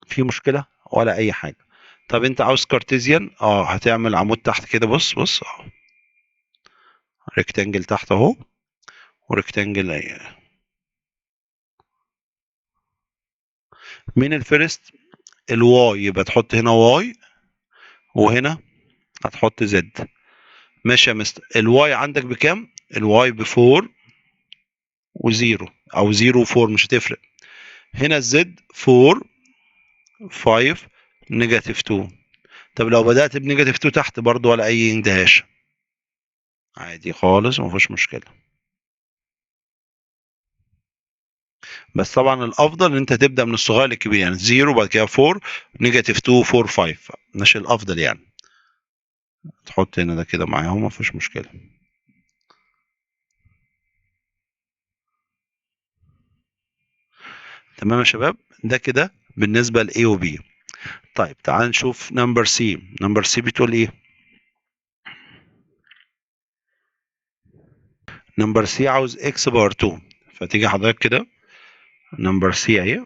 S1: في مشكلة ولا أي حاجة؟ طب أنت عاوز Cartesian، هتعمل عمود تحت كده، بص بص rectangle تحت أهو و rectangle أهي. مين ال first؟ ال y، يبقى تحط هنا y وهنا هتحط z. ماشي يا مستر. ال y عندك بكام؟ ال y ب 4 و0 او 0 و4 مش هتفرق. هنا ال z 4 5 negative 2. طب لو بدأت ب negative 2 تحت برضو ولا اي اندهاش، عادي خالص ما فيهوش مشكلة. بس طبعا الافضل ان انت تبدا من الصغير للكبير، يعني 0 وبعد كده 4 negative 2 4 5، ماشي الافضل يعني. تحط هنا ده كده معاهم ما فيش مشكلة. تمام يا شباب، ده كده بالنسبة ل A و B. طيب تعال نشوف number C. number C بتقول ايه؟ number C عاوز x power 2، فتيجي حضرتك كده number C اهي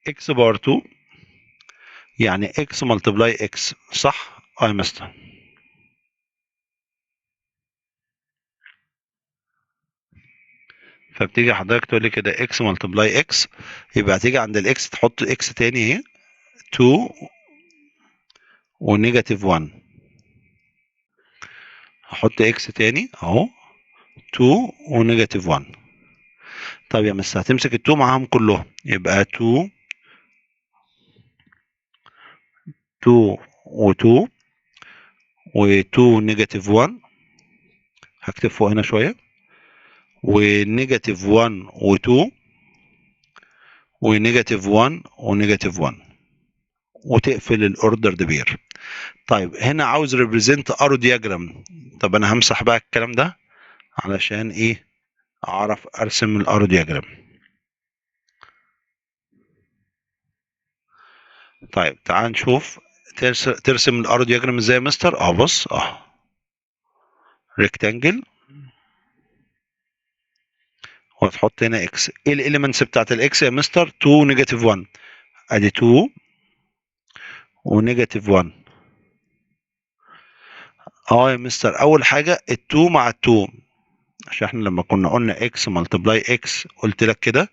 S1: x power 2، يعني x multiply x، صح؟ اه يا مستر. فبتيجي حضرتك تقول لي كده x multiply x، يبقى هتيجي عند ال x تحط x تاني اهي 2 و negative 1، هحط x تاني اهو 2 و negative 1. طب يا مستر هتمسك ال 2 معاهم كلهم، يبقى 2 2 و2 و2 negative 1، هكتب فوق هنا شوية، و negative 1 و2 و negative 1 و negative 1، وتقفل ال ordered pair. طيب هنا عاوز represent arrow diagram. طب انا همسح بقى الكلام ده علشان ايه؟ اعرف ارسم ال arrow diagram. طيب تعال نشوف ترسم ال arrow diagram ازاي يا مستر. بص rectangle وتحط هنا x. ايه ال elements بتاعت ال x يا مستر؟ 2 negative 1، ادي 2 و negative 1. يا مستر اول حاجة ال2 مع ال2، عشان احنا لما كنا قلنا x multiply x قلت لك كده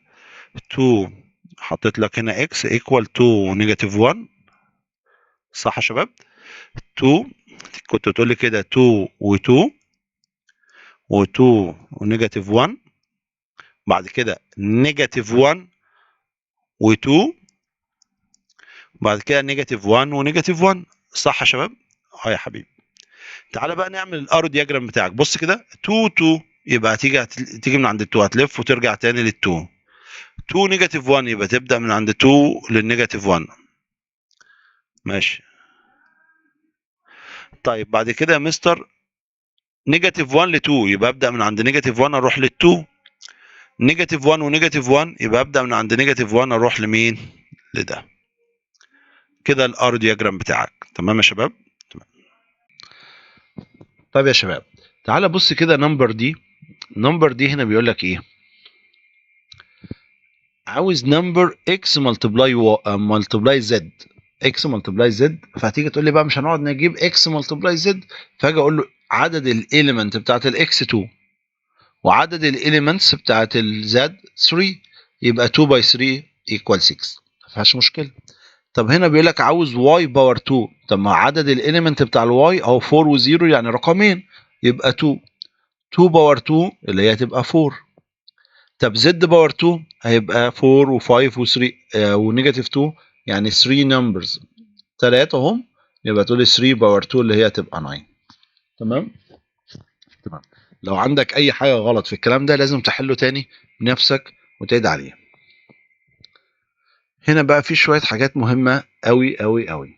S1: 2، حطيت لك هنا x equal 2 negative 1، صح يا شباب؟ 2 كنت بتقول لي كده 2 و2 و2 و negative 1، بعد كده negative 1 و2، بعد كده negative 1 و negative 1، صح يا شباب؟ يا حبيبي. تعالى بقى نعمل ال arrow diagram بتاعك. بص كده 2 2، يبقى تيجي من عند 2 هتلف وترجع تاني لل2. 2 negative 1 يبقى تبدأ من عند 2 لل negative 1، ماشي. طيب بعد كده يا مستر negative 1 ل 2، يبقى ابدأ من عند negative 1 اروح لل 2. negative 1 و negative 1 يبقى ابدأ من عند negative 1 اروح لمين؟ لده. كده ال arrow diagram بتاعك. تمام يا شباب؟ تمام. طيب يا شباب تعالى بص كده number D. number D هنا بيقول لك ايه؟ عاوز number x multiply multiply z، x multiply z. فهتيجي تقول لي بقى مش هنقعد نجيب x multiply z، فاجي اقول له عدد ال element بتاعت ال x 2 وعدد ال elements بتاعت ال z 3، يبقى 2 by 3 equal 6، ما فيهاش مشكلة. طب هنا بيقول لك عاوز y power 2، طب ما عدد ال element بتاع ال y اهو 4 و0 يعني رقمين، يبقى 2 2 power 2 اللي هي هتبقى 4. طب z power 2 هيبقى 4 و5 و3 و negative 2، يعني 3 numbers 3 اهم، يبقى تقول 3 power 2 اللي هي هتبقى 9. تمام؟ تمام. لو عندك اي حاجة غلط في الكلام ده لازم تحله تاني بنفسك وتعيد عليه. هنا بقى في شوية حاجات مهمة قوي قوي قوي.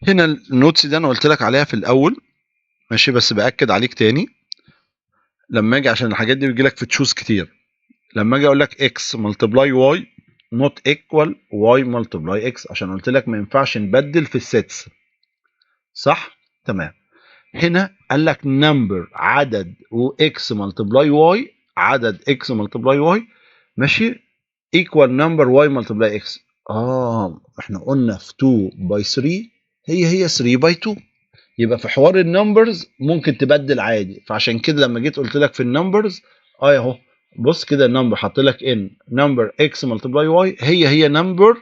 S1: هنا ال notes دي انا قلت لك عليها في الاول، ماشي، بس باكد عليك تاني لما اجي، عشان الحاجات دي بتجي لك في choose كتير. لما اجي اقول لك x multiply y not equal y multiply x، عشان قلت لك ما ينفعش نبدل في ال sets، صح؟ تمام. هنا قال لك number عدد و x multiply y، عدد x multiply y، ماشي، equal number y multiply x. احنا قلنا في 2 by 3 هي 3 by 2، يبقى في حوار ال numbers ممكن تبدل عادي. فعشان كده لما جيت قلت لك في ال numbers اهو بص كده ال number حط لك ان number x multiply y هي number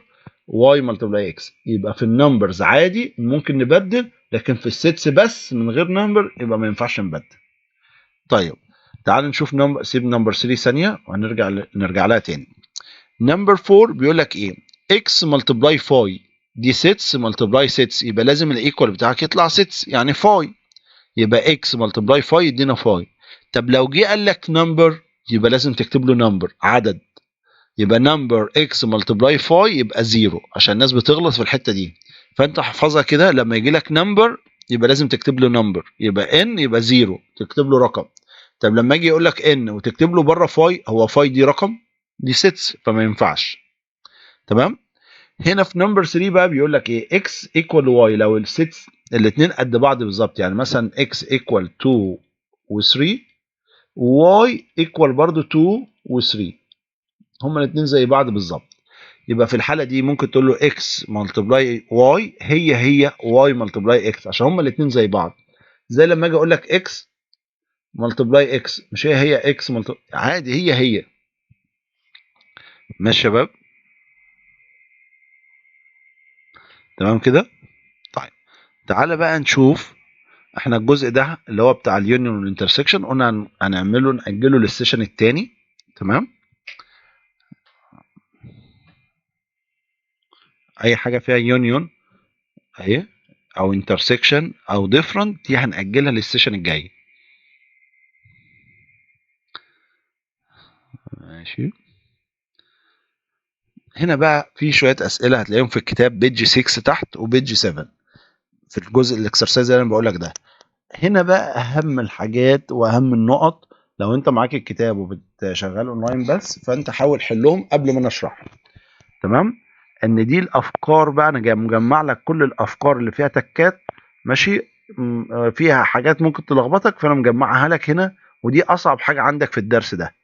S1: y multiply x، يبقى في ال numbers عادي ممكن نبدل، لكن في ال sets بس من غير number يبقى ما ينفعش نبدل. طيب تعال نشوف number، سيب number 3 ثانية وهنرجع نرجع لها تاني. number 4 بيقول لك ايه؟ x multiply phi، دي sets multiply sets، يبقى لازم ال equal بتاعك يطلع sets يعني phi، يبقى x multiply phi يدينا phi. طب لو جه قال لك number يبقى لازم تكتب له number عدد، يبقى number x multiply phi يبقى 0، عشان الناس بتغلط في الحتة دي. فانت احفظها كده، لما يجي لك number يبقى لازم تكتب له number، يبقى n يبقى 0 تكتب له رقم. طب لما اجي يقول لك n وتكتب له بره phi، هو phi دي رقم؟ دي sets، فما ينفعش. تمام. هنا في number 3 بقى بيقول لك ايه؟ x equal y، لو ال sets الاثنين قد بعض بالظبط، يعني مثلا x equal 2 و3 y equal برضو 2 و3، هما الاثنين زي بعض بالظبط، يبقى في الحالة دي ممكن تقول له x multiply y هي y multiply x، عشان هما الاثنين زي بعض. زي لما اجي اقول لك x multiply x، مش هي x multiply عادي، هي. ماشي يا شباب؟ تمام كده. طيب تعالى بقى نشوف احنا الجزء ده اللي هو بتاع ال union وال intersection قلنا هنعمله نأجله لل session التاني. تمام. اي حاجة فيها union اهي او intersection او different دي هنأجلها لل session الجاي. ماشي. هنا بقى في شوية اسئلة هتلاقيهم في الكتاب page 6 تحت و page 7. في الجزء ال exercise اللي انا بقول لك ده. هنا بقى اهم الحاجات واهم النقط، لو انت معاك الكتاب وبتشغل اونلاين بس، فانت حاول حلهم قبل ما نشرحهم. تمام؟ ان دي الافكار بقى، انا جاي مجمع لك كل الافكار اللي فيها تكات، ماشي، فيها حاجات ممكن تلخبطك، فانا مجمعها لك هنا، ودي اصعب حاجة عندك في الدرس ده.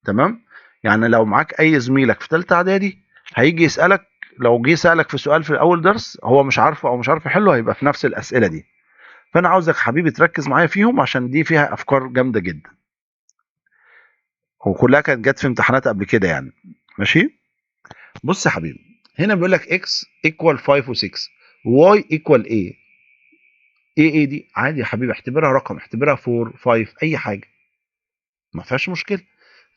S1: تمام؟ يعني لو معاك اي زميلك في ثالثة اعدادي هيجي يسالك، لو جه سالك في سؤال في اول درس هو مش عارفه او مش عارف يحله، هيبقى في نفس الاسئلة دي. فانا عاوزك حبيبي تركز معايا فيهم عشان دي فيها افكار جامدة جدا، وكلها كانت جت في امتحانات قبل كده يعني. ماشي؟ بص يا حبيبي، هنا بيقول لك x equal 5 و6، y equal a. ايه دي؟ عادي يا حبيبي، اعتبرها رقم، اعتبرها 4 5 اي حاجة، ما فيهاش مشكلة.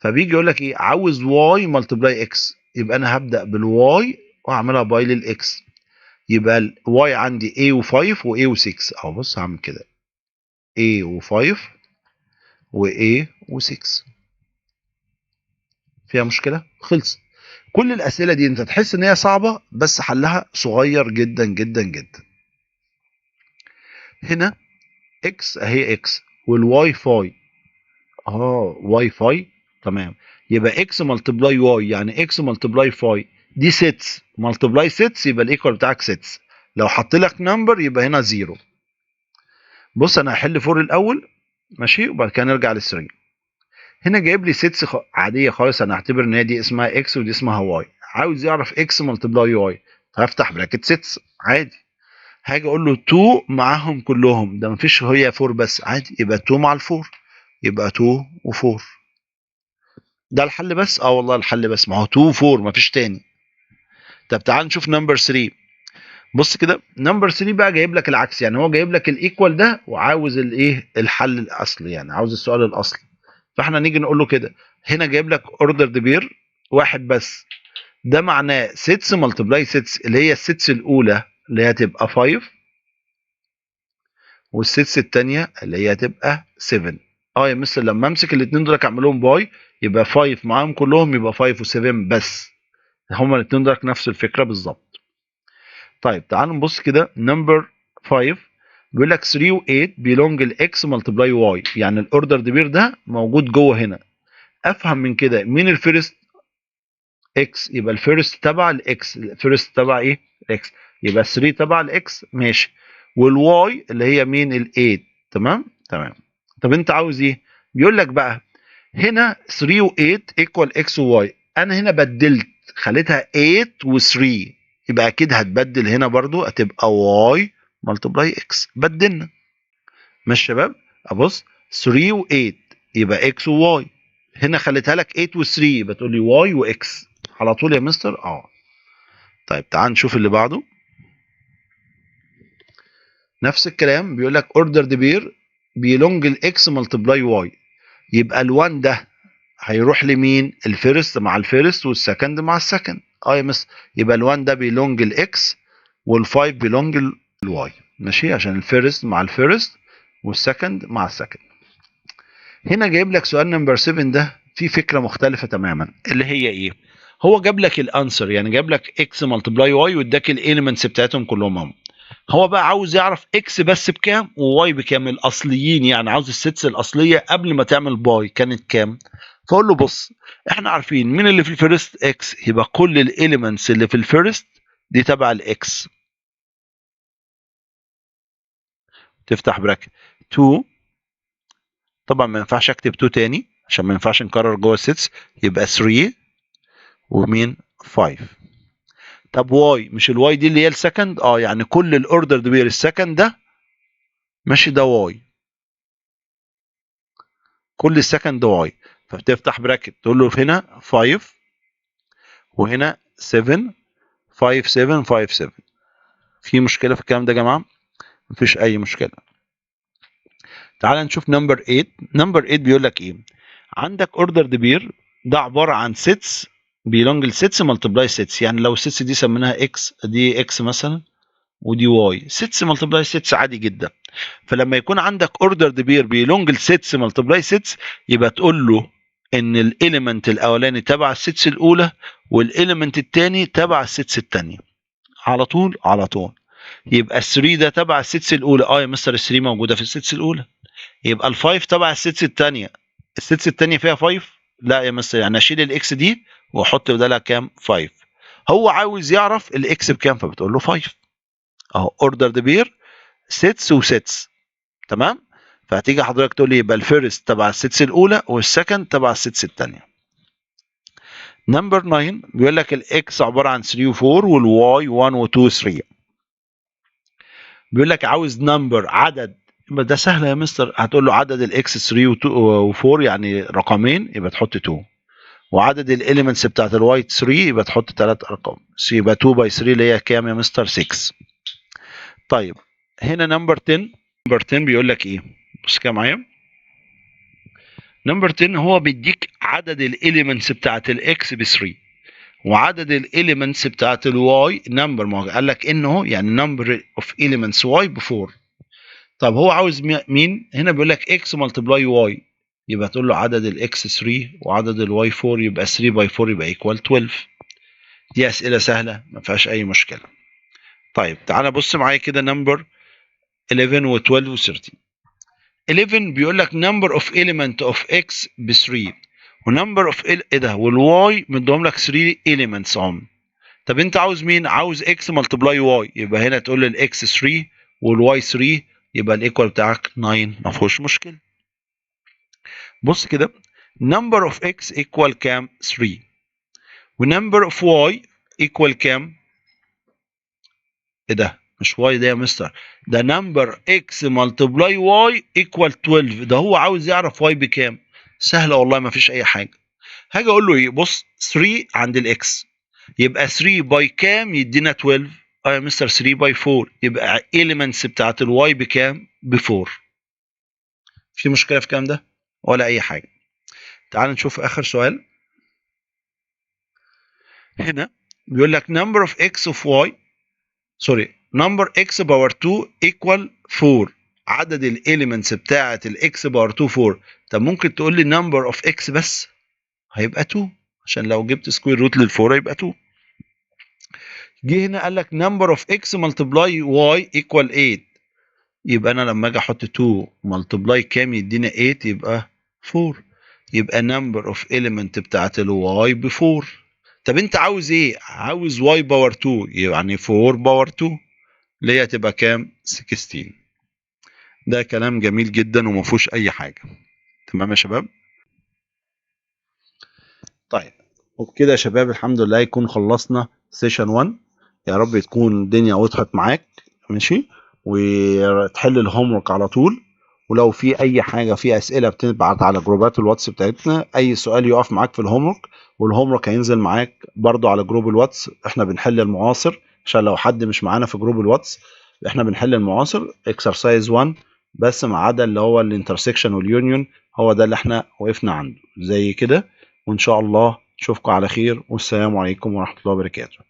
S1: فبيجي يقول لك ايه؟ عاوز y multiply x، يبقى انا هبدا بال y واعملها by لل x، يبقى ال y عندي a و5 و a و6 اهو. بص هعمل كده a و5 و a و6، فيها مشكلة؟ خلص. كل الاسئلة دي انت تحس ان هي صعبة، بس حلها صغير جدا جدا جدا. هنا x اهي x وال y phi، y phi، تمام، يبقى x multiply y، يعني x multiply phi، دي sets multiply sets، يبقى ال equal بتاعك sets. لو حط لك number يبقى هنا zero. بص انا هحل 4 الاول، ماشي، وبعد كده نرجع لل 3. هنا جايب لي sets عادية خالص، انا هعتبر ان هي دي اسمها x ودي اسمها y، عاوز يعرف x multiply y، فهفتح bracket sets عادي، هاجي اقول له 2 معاهم كلهم، ده مفيش هي 4 بس، عادي، يبقى 2 مع ال 4، يبقى 2 و4. ده الحل بس؟ والله الحل بس، ما هو 2 و4 مفيش تاني. طب تعال نشوف number 3. بص كده number 3 بقى جايب لك العكس، يعني هو جايب لك ال equal ده وعاوز الايه؟ الحل الاصلي، يعني عاوز السؤال الاصلي. فاحنا نيجي نقول له كده، هنا جايب لك ordered pair واحد بس، ده معناه sets multiply sets، اللي هي ال sets الاولى اللي هي هتبقى 5، وال sets الثانية اللي هي هتبقى 7. يا مستر لما امسك الاثنين دول اعملهم by، يبقى 5 معاهم كلهم، يبقى 5 و7 بس، هما الاثنين دول نفس الفكرة بالظبط. طيب تعالوا نبص كده number 5، بيقول لك 3 و8 belong ل x multiply y، يعني ال ordered pair ده موجود جوه هنا. افهم من كده مين ال first؟ x، يبقى ال first تبع ال x، ال first تبع ايه؟ ال x، يبقى 3 تبع ال x، ماشي، وال y اللي هي مين؟ ال8. تمام؟ تمام. طب انت عاوز ايه؟ بيقول لك بقى هنا 3 و8 equal x و y، انا هنا بدلت خليتها 8 و3، يبقى اكيد هتبدل هنا برضو، هتبقى y multiply x، بدلنا. ماشي يا شباب؟ ابص 3 و8 يبقى x و y، هنا خليتها لك 8 و3 يبقى تقول لي y و x على طول يا مستر. طيب تعال نشوف اللي بعده. نفس الكلام، بيقول لك ordered pair belong ل x multiply y، يبقى ال1 ده هيروح لمين؟ ال first مع ال first وال second مع ال second. يا مستر، يبقى ال1 ده belong ل x وال5 belong ل y، ماشي، عشان ال first مع ال first وال second مع ال second. هنا جايب لك سؤال number 7 ده فيه فكرة مختلفة تماما، اللي هي ايه؟ هو جاب لك ال answer، يعني جاب لك x multiply y واداك ال elements بتاعتهم كلهم اهم. هو بقى عاوز يعرف x بس بكام و y بكام، الاصليين، يعني عاوز ال sets الاصلية قبل ما تعمل by كانت كام. فاقول له بص، احنا عارفين مين اللي في ال first؟ x، يبقى كل ال elements اللي في ال first دي تبع ال x. تفتح bracket 2، طبعا ما ينفعش اكتب 2 تاني عشان ما ينفعش نكرر جوه ال sets، يبقى 3 ومين 5. طب y، مش ال y دي اللي هي ال second؟ يعني كل ال ordered pair ال second ده، ماشي، ده y، كل ال second y. فبتفتح bracket تقول له هنا 5 وهنا 7، 5 7 5 7. في مشكلة في الكلام ده يا جماعة؟ مفيش اي مشكلة. تعال نشوف number 8. number 8 بيقول لك ايه؟ عندك ordered pair ده عبارة عن sets belong ل sets multiply sets، يعني لو ال sets دي سميناها x، دي x مثلا ودي y، sets multiply sets عادي جدا. فلما يكون عندك ordered pair belong ل sets multiply sets، يبقى تقول له ان ال element الاولاني تبع ال sets الاولى وال element الثاني تبع ال sets الثانية على طول على طول. يبقى ال 3 ده تبع ال sets الاولى. اه يا مستر ال 3 موجودة في ال sets الاولى. يبقى ال 5 تبع ال sets الثانية. ال sets الثانية فيها 5؟ لا يا مستر، يعني اشيل ال x دي واحط بدالها كام؟ 5. هو عاوز يعرف ال x بكام، فبتقول له 5. اهو ordered pair sets و sets. تمام؟ فهتيجي حضرتك تقول لي يبقى ال first تبع ال sets الاولى وال second تبع ال sets الثانية. number 9 بيقول لك ال x عبارة عن 3 و4 وال y 1 و2 3. بيقول لك عاوز number، عدد. يبقى ده سهل يا مستر، هتقول له عدد ال x 3 و4 يعني رقمين، يبقى تحط 2، وعدد ال elements بتاعت ال y 3 يبقى تحط 3 ارقام، يبقى 2 by 3 اللي هي كام يا مستر؟ 6. طيب هنا number 10. number 10 بيقول لك ايه؟ بص كده معايا. number 10 هو بيديك عدد ال elements بتاعت ال x ب 3 وعدد ال elements بتاعت ال y number، ما هو قال لك انه يعني number of elements y ب 4. طب هو عاوز مين؟ هنا بيقول لك x multiply y، يبقى تقول له عدد ال x 3 وعدد ال y 4، يبقى 3 by 4 يبقى equal 12. دي اسئلة سهلة ما فيهاش اي مشكلة. طيب تعالى بص معايا كده number 11 و12 و13. 11 بيقول لك number of element of x ب 3 و number of ايه ده وال y مديهم لك 3 elements اهم. طب انت عاوز مين؟ عاوز x multiply y، يبقى هنا تقول ال x 3 وال y 3، يبقى ال equal بتاعك 9، ما فيهوش مشكلة. بص كده number of x equal كام؟ 3، و number of y equal كام؟ ايه ده؟ مش y ده يا مستر، ده number x multiply y equal 12. ده هو عاوز يعرف y بكام. سهلة والله ما فيش اي حاجة. هاجي اقول له ايه؟ بص 3 عند ال x، يبقى 3 by كام يدينا 12؟ اه يا مستر 3 by 4، يبقى elements بتاعت ال y بكام؟ ب 4. في مشكلة في الكلام ده ولا اي حاجة؟ تعال نشوف اخر سؤال. هنا بيقول لك number of x of y، sorry، number x power 2 equal 4. عدد ال elements بتاعه ال x power 2 4. طب ممكن تقول لي number of x بس؟ هيبقى 2، عشان لو جبت square root لل 4 هيبقى 2. جه هنا قال لك number of x multiply y equal 8، يبقى انا لما اجي احط 2 multiply كام يدينا 8؟ يبقى 4، يبقى number of element بتاعت ال y ب 4. طب انت عاوز ايه؟ عاوز y power 2، يعني 4 power 2 اللي هي تبقى كام؟ 16. ده كلام جميل جدا وما فيهوش اي حاجة. تمام يا شباب؟ طيب وبكده يا شباب الحمد لله يكون خلصنا session 1. يا رب تكون الدنيا وضحت معاك، ماشي، وتحل ال homework على طول. ولو في اي حاجة، في اسئلة، بتبعت على جروبات الواتس بتاعتنا. اي سؤال يقف معاك في ال homework، وال homework هينزل معاك برضو على جروب الواتس. احنا بنحل المعاصر عشان لو حد مش معانا في جروب الواتس، احنا بنحل المعاصر exercise 1 بس، ما عدا اللي هو ال intersection وال union، هو ده اللي احنا وقفنا عنده زي كده. وان شاء الله نشوفكم على خير، والسلام عليكم ورحمة الله وبركاته.